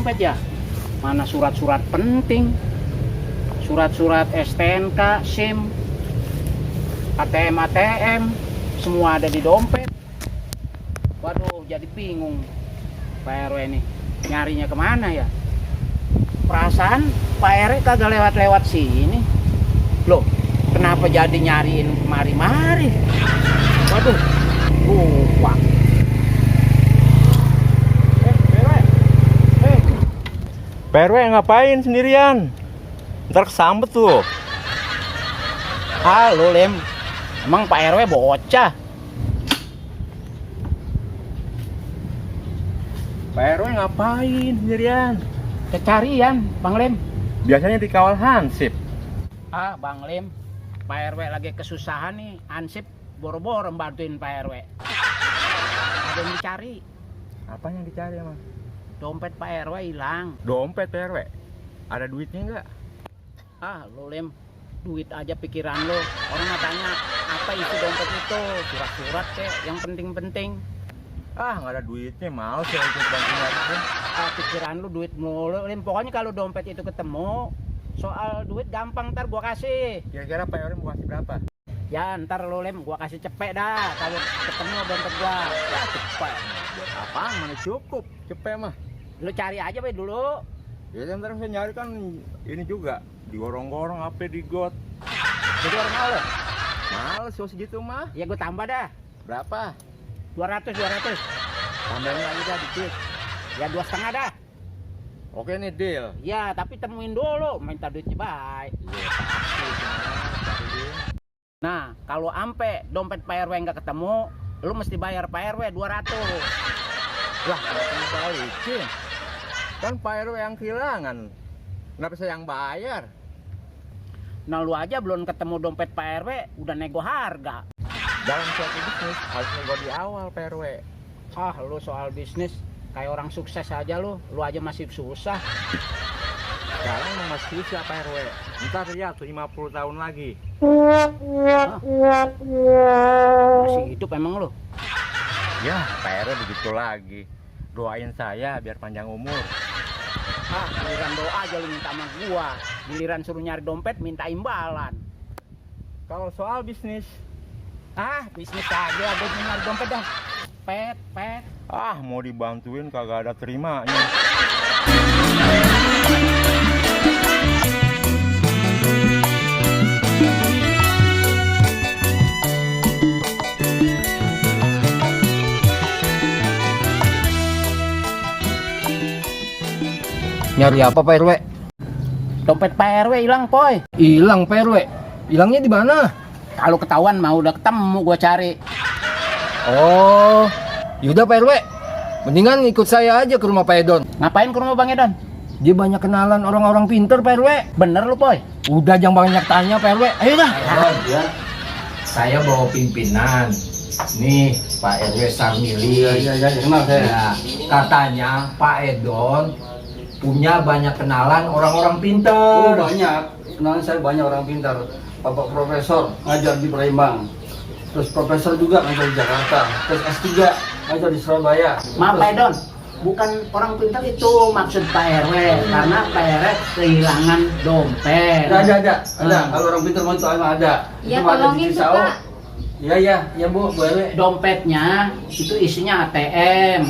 dompet ya? Mana surat-surat penting, surat-surat STNK, SIM, ATM, semua ada di dompet. Waduh, jadi bingung Pak RW ini nyarinya kemana ya? Perasaan Pak RW kagak lewat-lewat sini. Loh, kenapa jadi nyariin kemari-mari? Waduh, lupa. Pak RW ngapain sendirian? Ntar kesambet tuh. Halo Lem, emang Pak RW bocah? Pak RW ngapain sendirian? Carian, Bang Lem. Biasanya dikawal Hansip. Ah, Bang Lem, Pak RW lagi kesusahan nih. Ansip boro-boro bantuin Pak RW. Ada yang dicari. Apa yang dicari emang? Dompet Pak RW hilang. Dompet Pak RW? Ada duitnya nggak? Ah, lo Lem, duit aja pikiran lo. Orang tanya apa isi dompet itu? Surat-surat kek, yang penting-penting. Ah, nggak ada duitnya, males ya ikut bantu nyari. Ah, pikiran lu duit mulu, Lem. Pokoknya kalau dompet itu ketemu, soal duit gampang, ntar gua kasih. Kira-kira Pak RW mau kasih berapa? Ya ntar lo Lem, gua kasih cepet dah kalau ketemu dompet gua. Ya cepet. Apaan? Mana cukup? Cepet mah. Lu cari aja be dulu. Ya ntar saya nyari kan ini juga digorong-gorong apa di got. Jadi orang mau lo? Males kalau segitu mah. Ya gua tambah dah. Berapa? 200. Tambahin lagi dah dikit. Ya 2,5 dah. Oke nih deal. Ya tapi temuin dulu, minta duitnya baik. Iya pasti cari. Nah, kalau ampe dompet Pak RW nggak ketemu, lu mesti bayar Pak RW 200. Lah, kenapa balikin? Kan Pak RW yang kehilangan. Kenapa saya yang bayar? Nah, lu aja belum ketemu dompet Pak RW, udah nego harga. Dalam suatu bisnis harus nego di awal Pak RW. Ah, lu soal bisnis kayak orang sukses aja lu aja masih susah. Sekarang emang masih susah Pak RW. Ntar lihat tuh 50 tahun lagi. Masih hidup emang lu? Ya, Pak RW begitu lagi. Doain saya biar panjang umur. Ah, giliran doa aja lu minta sama gua. Giliran suruh nyari dompet minta imbalan. Kalau soal bisnis, Ah, bisnis aja, gua nyari dompet dah. Pet. ah mau dibantuin kagak ada terimanya. Nyari apa Pak RW? Dompet Pak RW hilang, Poy. Hilang Pak RW. Hilangnya di mana? Kalau ketahuan mau udah ketemu gua cari. Oh, yaudah Pak RW. Mendingan ikut saya aja ke rumah Pak Edon. Ngapain ke rumah Bang Edon? Dia banyak kenalan orang-orang pinter Pak RW. Bener lu, Poy? Udah jangan banyak tanya Pak RW. Ayo dah. Ya, saya bawa pimpinan. Nih Pak RW Sarmili. Iya, kenal saya. Ya, katanya Pak Edon punya banyak kenalan orang-orang pinter. Banyak. Kenalan saya banyak orang pintar. Bapak profesor ngajar di Palembang. Terus profesor juga ngajar di Jakarta. Terus S3 ngajar di Surabaya. Maaf Pak Edon, bukan orang pintar itu maksud Pak RW. Karena Pak RW kehilangan dompet. Ada. Kalau orang pintar mau itu emang ada. Ya, Itu ada di tolongin tuh, Cisau. Pak. Iya Bu RW. Dompetnya itu isinya ATM,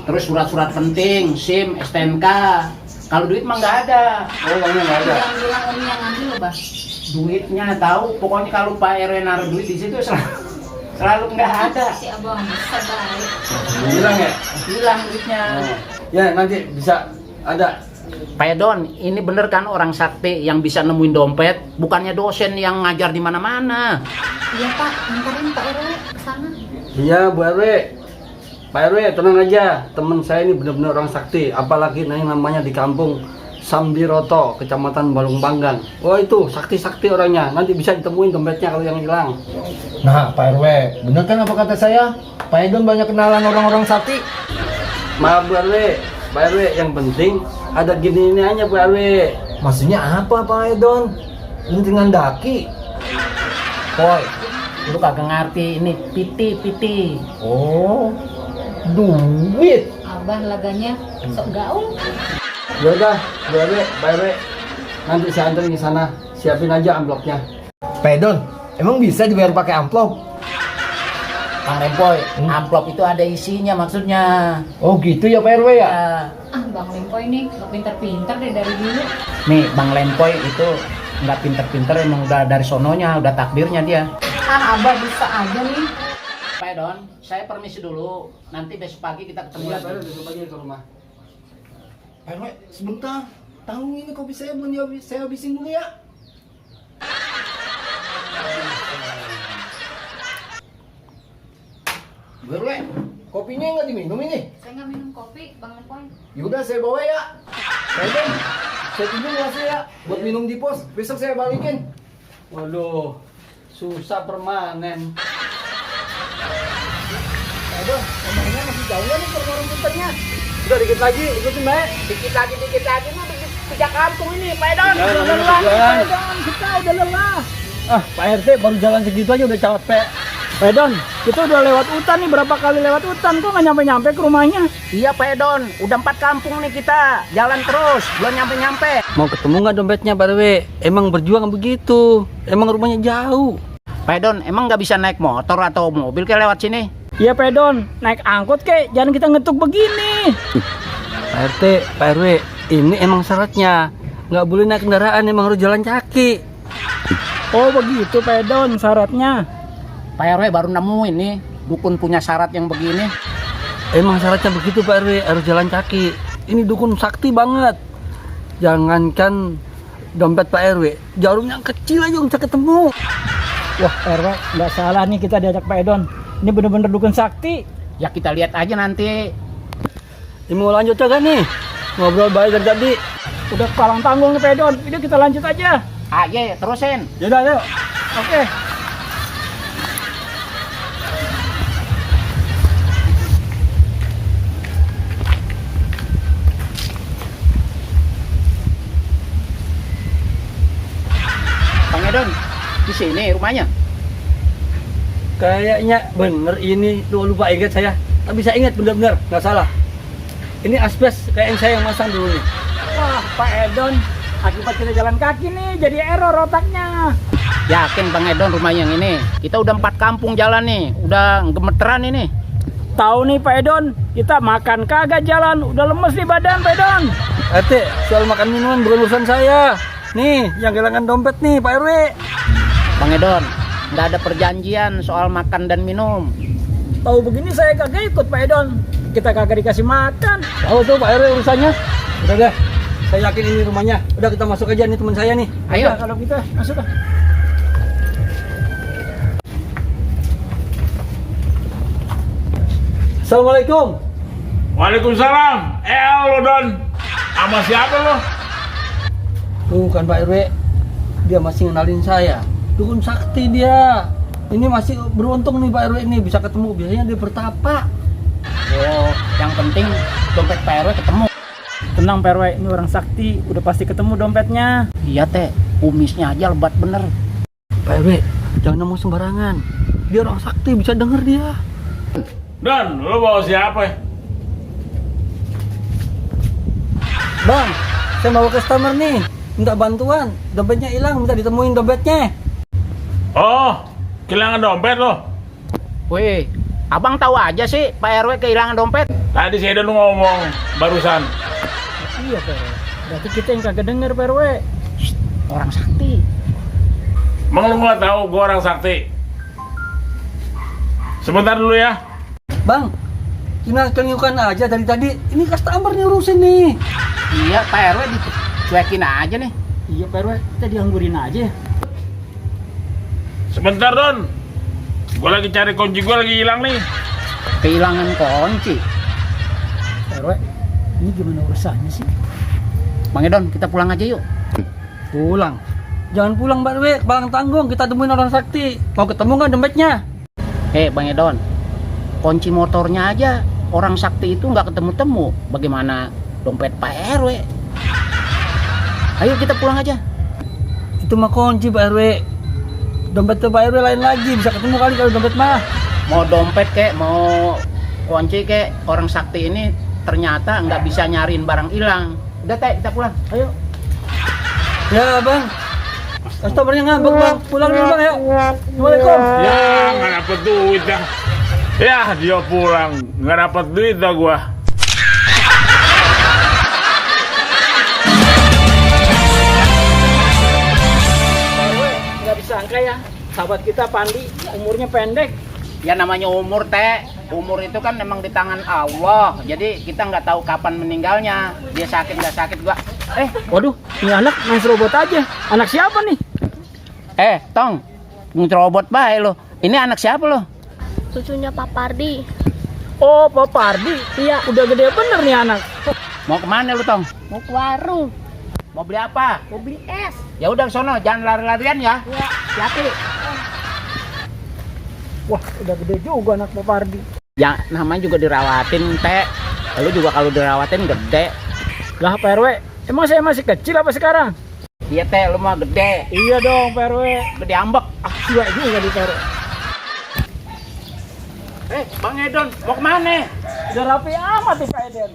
terus surat-surat penting, SIM, STNK. Kalau duit mah nggak ada. Oh, uangnya nggak ada. Yang bilang Umi yang ngambil loh, Bang. Duitnya tahu, pokoknya kalau Pak RW naruh duit di situ selalu nggak ada. Si Abang bisa baik. Hilang ya? Hilang duitnya. Ya nanti bisa ada. Pak Edon, ini bener kan orang sakti yang bisa nemuin dompet, bukannya dosen yang ngajar di mana-mana. Iya, Pak. Nganterin Pak RW ke sana. Iya Bu RW. Pak RW tenang aja. Temen saya ini benar-benar orang sakti. Apalagi yang namanya di kampung Sambiroto, Kecamatan Balung Panggang. Oh itu sakti-sakti orangnya. Nanti bisa ditemuin dompetnya kalau yang hilang. Nah Pak RW, bener kan apa kata saya? Pak Edon banyak kenalan orang-orang sakti. Maaf Bu RW. Pak RW yang penting ada gini aja Bu RW. Maksudnya apa Pak Edon? Lintingan daki. Boy, lu kagak ngerti ini piti. Oh, duit. Abah laganya sok gaul. Ya udah, Bu RW, Pak RW. Nanti saya anterin ke sana. Siapin aja amplopnya. Pak Edon, emang bisa dibayar pakai amplop? Bang Lempoy, amplop itu ada isinya maksudnya. Oh gitu ya Pak RW ya? Ya. Ah, Bang Lempoy nih gak pintar-pintar deh dari dulu. Nih, Bang Lempoy itu nggak pinter-pinter, emang udah dari sononya, udah takdirnya dia. Ah, Abah bisa aja nih. Pak Don, saya permisi dulu. Nanti besok pagi kita ketemu Iya, lagi. Pak RW, besok pagi ke rumah. Pak RW, sebentar. Tanggung ini kopi saya belum saya habisin dulu ya. Bu RW, kopinya nggak diminum ini? Saya nggak minum kopi, Bang Lempoy. Yaudah saya bawa ya. Pak Edon, saya pinjam gelasnya ya. Buat minum di pos, besok saya balikin. Waduh, susah permanen. Pak Edon, emangnya masih jauh ya nih ke warung putarnya? Udah dikit lagi, ikutin Mbak. Dikit lagi mah tiga kampung ini, Pak Don. Ya, Udah udah, lelah, udah. Pak Don. Kita udah lelah. Ah, Pak RT baru jalan segitu aja udah capek. Pak Edon, kita udah lewat hutan nih, berapa kali lewat hutan kok nggak nyampe-nyampe ke rumahnya? Iya, Pak Don. Udah 4 kampung nih kita. Jalan terus, belum nyampe-nyampe. Mau ketemu nggak dompetnya Pak RW? Emang berjuang begitu. Emang rumahnya jauh. Pak Don, emang nggak bisa naik motor atau mobil kayak lewat sini? Iya Pak Edon, naik angkot kek, jangan kita ngetuk begini. Pak RT, Pak RW, ini emang syaratnya. Nggak boleh naik kendaraan, emang harus jalan kaki. Oh begitu Pak Edon syaratnya. Pak RW baru nemuin nih, dukun punya syarat yang begini. Emang syaratnya begitu Pak RW, harus jalan kaki. Ini dukun sakti banget. Jangankan dompet Pak RW, jarum yang kecil aja bisa ketemu. Wah RW, nggak salah nih kita diajak Pak Edon. Ini bener-bener dukun sakti. Ya kita lihat aja nanti. Ini mau lanjut gak nih? Ngobrol baik dari tadi. Udah palang tanggung nih Pak Edon, ini kita lanjut aja. Ayo, terusin. Yaudah yuk, oke. Bang Edon, di sini rumahnya. Kayaknya bener ini. Tuh lupa ingat saya. Tapi saya ingat bener-bener, nggak salah. Ini asbes kayak yang saya yang masang dulu nih. Wah Pak Edon, akibat kita jalan kaki nih, jadi error otaknya. Yakin Bang Edon rumah yang ini? Kita udah 4 kampung jalan nih, udah gemeteran ini. Tahu nih Pak Edon, kita makan kagak jalan, udah lemes nih badan Pak Edon. RT, soal makan minuman bukan urusan saya. Nih, yang kehilangan dompet nih Pak RW. Bang Edon, nggak ada perjanjian soal makan dan minum. Tahu begini saya kagak ikut Pak Edon. Kita kagak dikasih makan. Tahu tuh Pak RW urusannya. Udah deh, saya yakin ini rumahnya. Udah kita masuk aja nih teman saya nih. Ayo. Udah, kalau kita masuk dah. Assalamualaikum. Waalaikumsalam. Lo Don. Sama siapa lo? Tuh kan Pak RW, dia masih ngenalin saya. Dukun sakti dia. Ini masih beruntung nih Pak RW ini bisa ketemu. Biasanya dia bertapa. Oh, yang penting dompet Pak RW ketemu. Tenang Pak RW, ini orang sakti, udah pasti ketemu dompetnya. Iya teh, kumisnya aja lebat bener. Pak RW, jangan ngomong sembarangan. Dia orang sakti, bisa denger dia. Don, lo bawa siapa ya? Bang, saya bawa customer nih. Minta bantuan, dompetnya hilang, minta ditemuin dompetnya. Oh, kehilangan dompet lo. Wih, abang tahu aja sih Pak RW kehilangan dompet. Tadi saya udah ngomong barusan. Iya Pak RW, berarti kita yang kagak denger Pak RW. Orang sakti. Emang lo nggak tahu gue orang sakti? Sebentar dulu ya. Bang, tinggal keliukan aja dari tadi. Ini customer nih urusin nih. Iya, Pak RW dicuekin aja nih. Iya Pak RW, kita dianggurin aja. Sebentar Don. Gue lagi cari kunci, gue lagi hilang nih. Kehilangan kunci. Pak RW, ini gimana urusannya sih? Bang Edon, kita pulang aja yuk. Pulang. Jangan pulang Mbak RW, Balang Tanggung. Kita temuin orang sakti. Mau ketemu nggak dompetnya? Bang Edon, kunci motornya aja orang sakti itu nggak ketemu-temu. Bagaimana dompet Pak RW? Ayo kita pulang aja. Itu mah kunci Pak RW. Dompet tuh Pak RW lain lagi. Bisa ketemu kali kalau dompet mah. Mau dompet kek, mau kunci kek, orang sakti ini ternyata nggak bisa nyariin barang hilang. Udah Teh, kita pulang. Ayo. Ya bang, customernya ngambek bang, pulang dulu bang ya. Assalamualaikum. Ya, nggak dapet duit dah. Ya, dia pulang. Nggak dapet duit dah gua. Nggak disangka ya, sahabat kita Pandi umurnya pendek. Ya namanya umur Teh, umur itu kan memang di tangan Allah. Jadi kita nggak tahu kapan meninggalnya. Dia sakit nggak sakit gua. Waduh, ini anak main robot aja. Anak siapa nih? Tong, ngerobot bae lo. Ini anak siapa lo? Cucunya Pak Pardi. Oh, Pak Pardi. Iya, udah gede bener nih anak. Mau kemana lu Tong? Mau ke warung. Mau beli apa? Mau beli es. Ya udah sono, jangan lari-larian ya. Ya. Hati. Wah, udah gede juga anak Pak Pardi. Ya namanya juga dirawatin Teh. Lu juga kalau dirawatin gede. Lah Pak RW, emang saya masih kecil apa sekarang? Iya Teh, lu mah gede. Iya dong Pak RW. Gede ambek. Tua juga di Pak RW. Bang Edon, mau kemana? Udah rapi amat nih Pak Eden.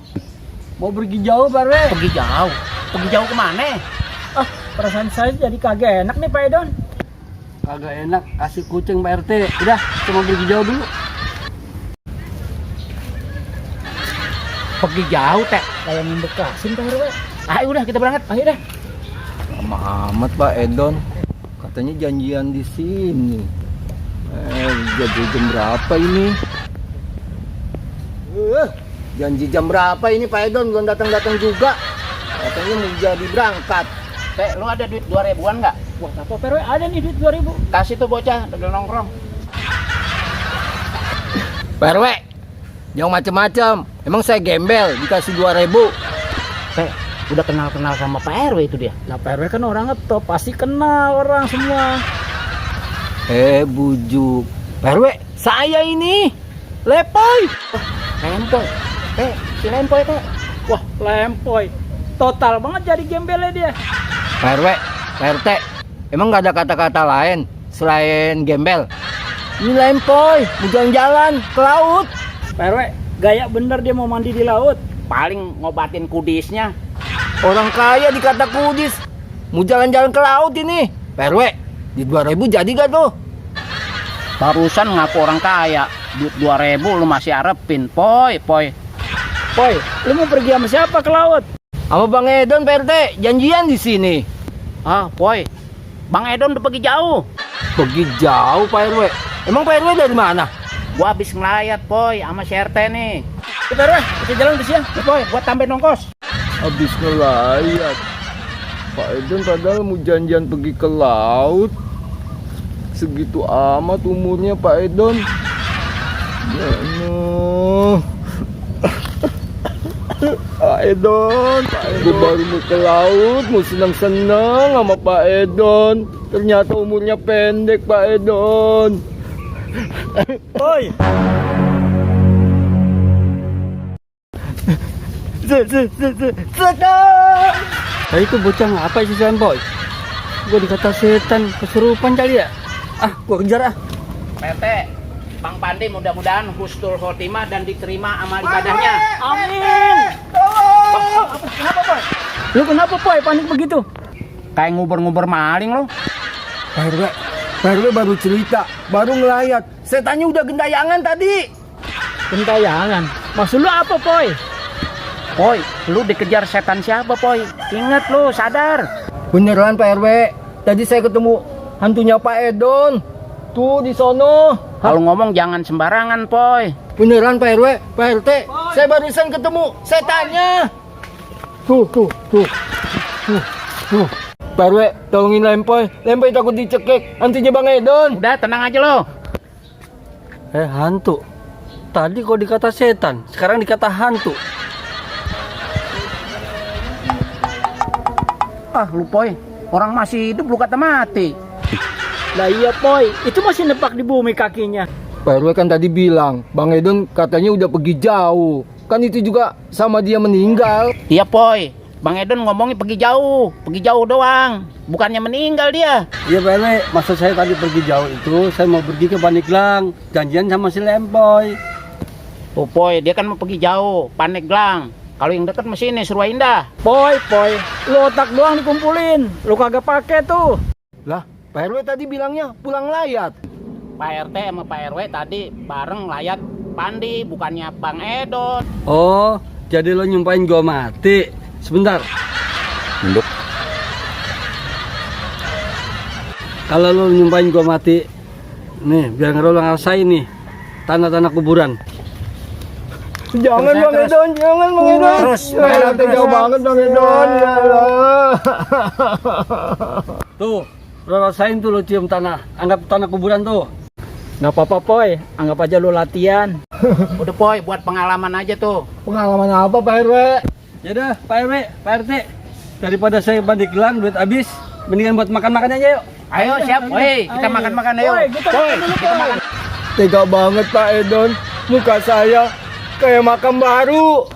Mau pergi jauh Pak RW. Pergi jauh. Pergi jauh kemana? Ah, perasaan saya jadi kagak enak nih Pak Edon. Kagak enak, kasih kucing Pak RT. Udah, cuma pergi jauh dulu. Pergi jauh Teh. Kayak ngembekasin Pak RW. Ayo udah kita berangkat. Ayo deh. Lama amat Pak Edon. Katanya janjian di sini. Jadi jam berapa ini? Janji jam berapa ini Pak Edon? Belum datang-datang juga. Katanya mau jadi berangkat. Teh, lu ada duit 2000-an nggak? Wah, apa Pak RW? Ada nih duit 2000. Kasih tuh bocah, udah nongkrong. Pak RW, jangan macem-macem. Emang saya gembel dikasih 2000. Teh, udah kenal-kenal sama Pak RW itu dia. Nah Pak RW kan orang ngetop, pasti kenal orang semua. Bujuk. Pak RW, saya ini Lepoy. Lempoy. Si Lempoy Teh. Wah, Lempoy. Total banget jadi gembelnya dia. Pak RW, Pak RT, emang nggak ada kata-kata lain selain gembel? Ini Lempoy, mau jalan-jalan ke laut. Pak RW, gaya bener dia mau mandi di laut. Paling ngobatin kudisnya. Orang kaya dikata kudis, mau jalan-jalan ke laut ini. Pak RW, di 2000 jadi gak tuh? Barusan ngaku orang kaya. Duit 2000 lu masih arepin. Poy. Poy, lu mau pergi sama siapa ke laut? Sama Bang Edon Pak RT, janjian di sini. Poy. Bang Edon udah pergi jauh. Pergi jauh Pak RW. Emang Pak RW dari mana? Gua habis ngelayat, Poy, sama si RT nih. Pak RW, kita jalan di siang. Nih, Poy, buat tambahin ongkos. Habis ngelayat. Pak Edon padahal mau janjian pergi ke laut. Segitu amat umurnya Pak Edon. Ya Allah. Pak Edon gue baru mau ke laut, mau senang-senang sama Pak Edon. Ternyata umurnya pendek Pak Edon. Poy. Nah itu bocah apa sih Lempoy? Gue dikata setan, kesurupan kali ya? Gue kejar PT, Bang Pandi mudah-mudahan husnul khotimah dan diterima amal ibadahnya. Amin. Kenapa Poy? Lu kenapa Poy panik begitu? Kayak nguber-nguber maling lo. Pak RW baru cerita, baru ngelayat. Setannya udah gentayangan tadi. Gentayangan. Maksud lu apa Poy? Poy, lu dikejar setan siapa, Poy? Ingat lu, sadar. Beneran Pak RW, tadi saya ketemu hantunya Pak Edon. Tuh di sono. Kalau ngomong jangan sembarangan, Poy. Beneran Pak RW, Pak RT, saya barusan ketemu setannya. Tuh. Pak RW, tolongin Lempoy. Lempoy takut dicekik hantunya Bang Edon. Udah, tenang aja lo. hantu. Tadi kok dikata setan, sekarang dikata hantu. Lu Poy, orang masih hidup lu kata mati. Lah iya Poy, itu masih nepak di bumi kakinya. Pak RW kan tadi bilang, Bang Edon katanya udah pergi jauh. Kan itu juga sama dia meninggal. Iya Poy, Bang Edon ngomongnya pergi jauh doang. Bukannya meninggal dia. Iya Pak RW, maksud saya tadi pergi jauh itu, saya mau pergi ke Pandeglang, janjian sama si Lempoy. Tuh Poy, dia kan mau pergi jauh, Pandeglang. Kalau yang dekat mesinnya Surwa Indah. Poy, lu otak doang dikumpulin. Lu kagak pakai tuh. Lah, Pak RW tadi bilangnya pulang layat. Pak RT sama Pak RW tadi bareng layat Pandi, bukannya Bang Edon. Oh, jadi lo nyumpahin gua mati. Sebentar. Nduk. Kalau lo nyumpahin gua mati, nih biar lo ngerasain nih tanah-tanah kuburan. Jangan Bang Edon, jangan Bang Edon. Terus, ya, tega banget Bang Edon. Ya Allah. Tuh, lo rasain tuh lo cium tanah. Anggap tanah kuburan tuh. Nggak apa-apa Poy, anggap aja lu latihan. Udah Poy, buat pengalaman aja tuh. Pengalaman apa Pak RW? Yaudah, Pak RW, Pak RT, daripada saya Pandeglang duit habis, mendingan buat makan-makan aja yuk. Ayo siap, woi, kita makan-makan ayo. Poy, kita makan. Tega banget Pak Edon. Muka saya kayak makam baru.